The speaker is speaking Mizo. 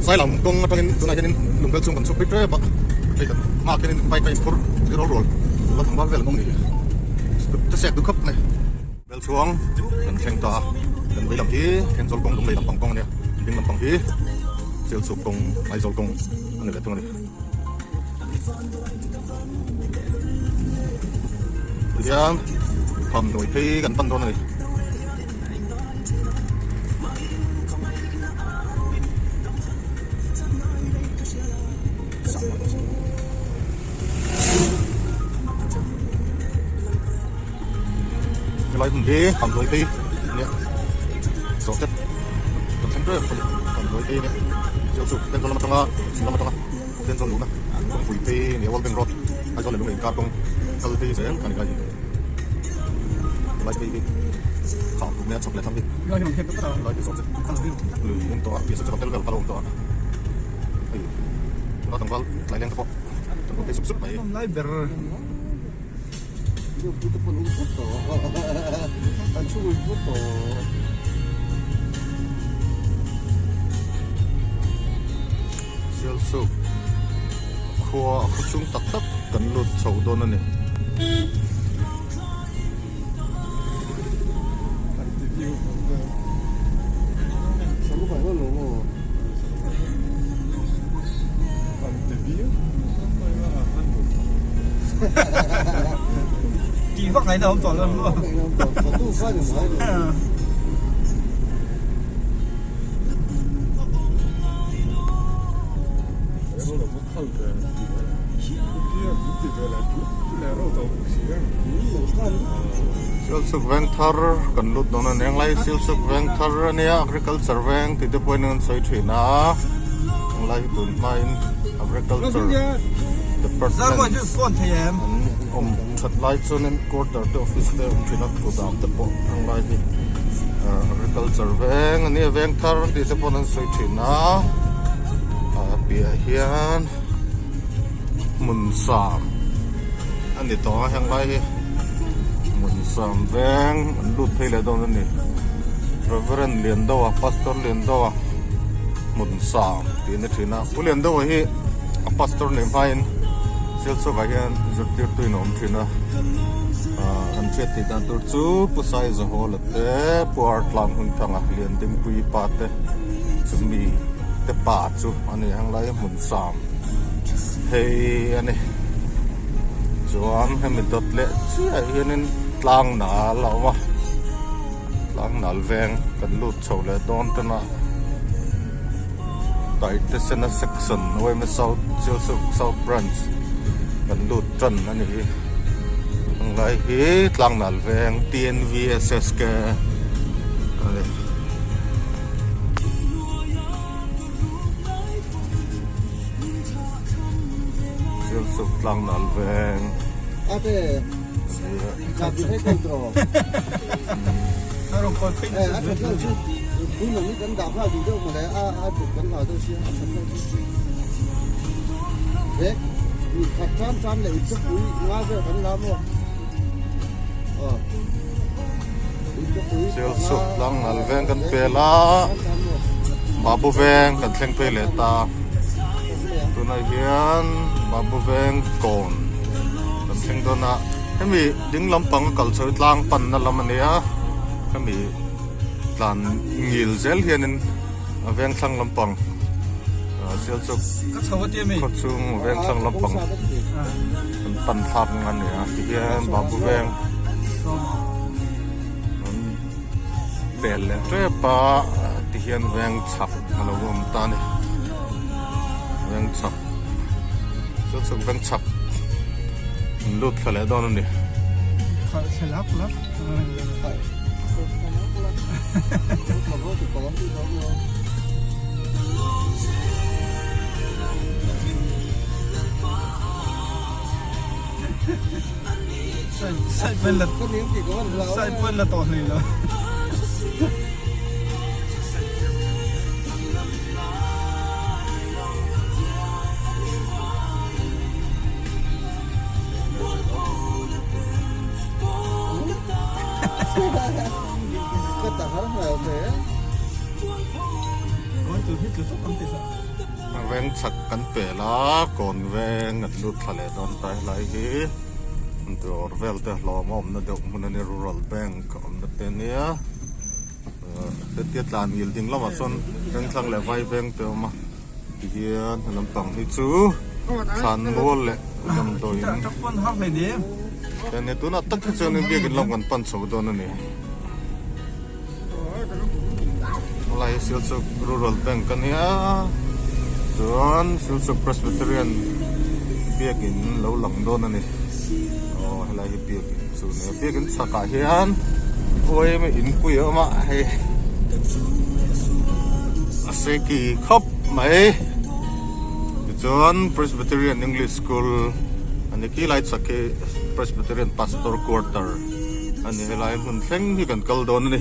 Sailam kawng atangin tunah hianin lungbel chhung kan chhuk phei tep a, hei kan hmaah khianin bike a inphur ri rual rual la tlangval vel an awm a ni hi, ta sek duh khawp mai. Bel chhuang kan thleng ta a, kan vei lam hi Thenzawl kawng Lunglei lampang kawng a nia, ding lampang hi Sialchuk kawng Aizawl kawng a ni leh thung a ni. Tihian Phamhnuai phei kan pan dawn a ni. Helai hmun hi Phamhnuai phei a nia zawh tep kan thleng reng a ni Phamhnuai phei a nia Sialchuk Thenzawl lam atanga chhim lam atanga. Thenzawl luhna kawngpui phei nia World Bank Road Aizawl leh Lunglei inkar kawng kal phei zel a ni lai hi helai phei hi kham tum mai a chhak leh thlang hi helai hi zawh che lui awm tawh a piahsawk chu hotel vel kal a awm tawh a hei tuna tlangval tlai leng te pawh kan awm phei sup sup mai. Sialsuk khua a khaw chung tak tak kan lut chho dawn a ni. Tih vak ngaihna awm tawh lo maw? Sialsuk veng thar kan lut dawn a ni englai Sialsuk veng thar a nia agriculture veng tih te pawhin an sawi thin a englai hi tun hmain agriculture department an awm that lai chuanin quarter te office te awm thin a kudam te pawh englai hi agriculture veng a nia veng thar tih te pawhin an sawi thin a a piah hian hmun sam a ni tawh a heng lai hi hmun sam veng an lut phei leh dawn a ni Reverend Liandoa Pastor Liandoa hmun sam tih a ni thin a Pu Liandoa hi a pastor nih hmain Sialchawkah hian zirtirtu in a awm thin a ah an hriat theih dan tur chu Pu Saizahawla te Pu Artlang Hunthanga Liandingpuii pa te chumi te pa chu a ni ang lai hmun sam phei a ni chuan hemi dawt leh chiah hianin tlang nal a awm a tlang nal veng kan lut chho leh dawn tan a Taitesena section yma south Sialsuk south branch kan lut tan a ni hi heng lai hi tlang nal veng T_N_V_S_S_K a ni. Sialsuk tlang nal veng. Sialsuk tlang nal veng kan pel a Babu veng kan thleng phei leh ta tunah hian Babu veng kawn kan thleng dawn a hemi ding lampang a kal chho hi tlang panna lam a ni a hemi tlan ngil zel hianin a veng thlang lampang Sialsuk khaw chhung veng thlang lampang an pan thlak a ni a tihian Babu veng. An pel leh tep a tihian veng chhak a lo awm ta a ni veng chhak chu chhuk veng chhak an lut thla leh dawn a ni. Sai la tawh hlei lo. Veng chhak kan pel a, kawn veng an lut thla leh dawn ta helai hi dawr vel te hlawm a awmna deuh hmun a nia rural bank a awmna te ania hetia tlan ngil ding lamah sawn vengthlang leh vai veng te a awm a tihian he lampang hi chu thlan mual leh damdawiin te ania tunah tak hi chuan biakin lam kan pan chho dawn a ni. Helai hi Silchuk Rural Bank a nia chuan Silchuk Presbyterian biakin lo lang dawn a ni aw helai hi biakin chu a nia biakin chhakah hian uaim inpui a awm a hei a seki khawp mai tichuan Presbyterian English School a ni khi lai chhak hi Presbyterian Pastor Quarter. A ni helai hmun thleng hi kan kal dawn a ni.